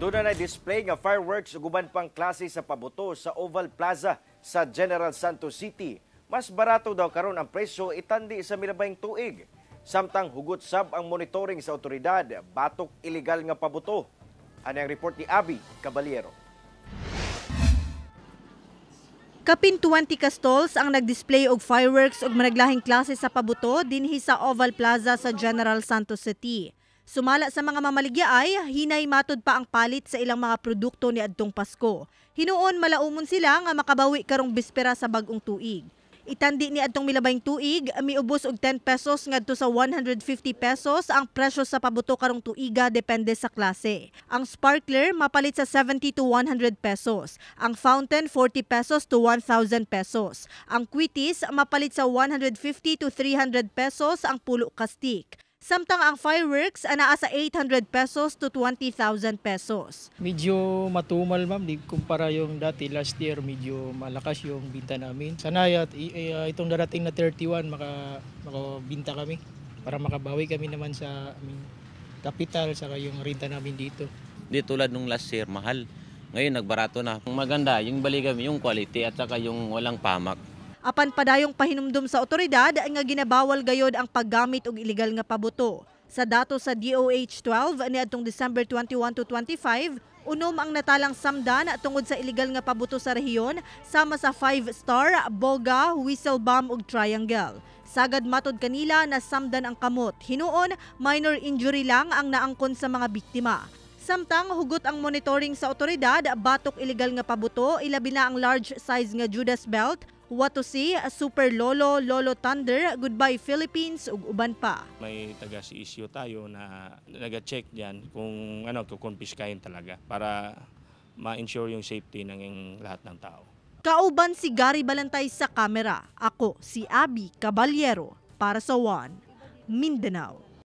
Doon na display nga fireworks ug uban pang klase sa pabuto sa Oval Plaza sa General Santos City. Mas barato daw karon ang presyo itandi sa milabayng tuig. Samtang hugot sab ang monitoring sa otoridad batok illegal nga pabuto. Ani ang report ni Abby Caballero. Kapin 20 ka stalls ang nagdisplay og fireworks ug managlahing klase sa pabuto dinhi sa Oval Plaza sa General Santos City. Sumala sa mga mamaligya ay hinay matud pa ang palit sa ilang mga produkto ni adtong Pasko. Hinuon malaumon sila nga makabawi karong bispera sa bag-ong tuig. Itandi ni adtong milabayng tuig, miubos og 10 pesos ngadto sa 150 pesos ang presyo sa pabuto karong tuiga depende sa klase. Ang sparkler mapalit sa 70 to 100 pesos. Ang fountain 40 pesos to 1,000 pesos. Ang kwitis mapalit sa 150 to 300 pesos ang pulo ka stick. Samtang ang fireworks anaa sa 800 pesos to 20,000 pesos. Medyo matumal, ma'am, di kumpara yung dati. Last year, medyo malakas yung binta namin. Sana itong darating na 31 makabinta kami para makabawi kami naman sa aming kapital saka yung renta namin dito. Di tulad nung last year, mahal. Ngayon nagbarato na. Ang maganda, yung baligam, yung quality at saka yung walang pamak. Apan padayong pahinumdum sa otoridad nga ginabawal gayod ang paggamit og ilegal nga pabuto. Sa datos sa DOH 12 niadtong December 21 to 25, unom ang natalang samdan tungod sa ilegal nga pabuto sa rehiyon sama sa 5 Star, Boga, Whistle Bomb ug Triangle. Sagad matod kanila na samdan ang kamot. Hinuon, minor injury lang ang naangkon sa mga biktima. Samtang hugot ang monitoring sa otoridad batok ilegal nga pabuto, ilabi na ang large size nga Judas belt, What to See, Super Lolo, Lolo Thunder, Goodbye Philippines ug uban pa. May taga CSU tayo na nag-check diyan kung ano kukumpiskahin talaga para ma-ensure yung safety ng lahat ng tao. Kauban si Gary Balantay sa kamera. Ako si Abby Caballero para sa One Mindanao.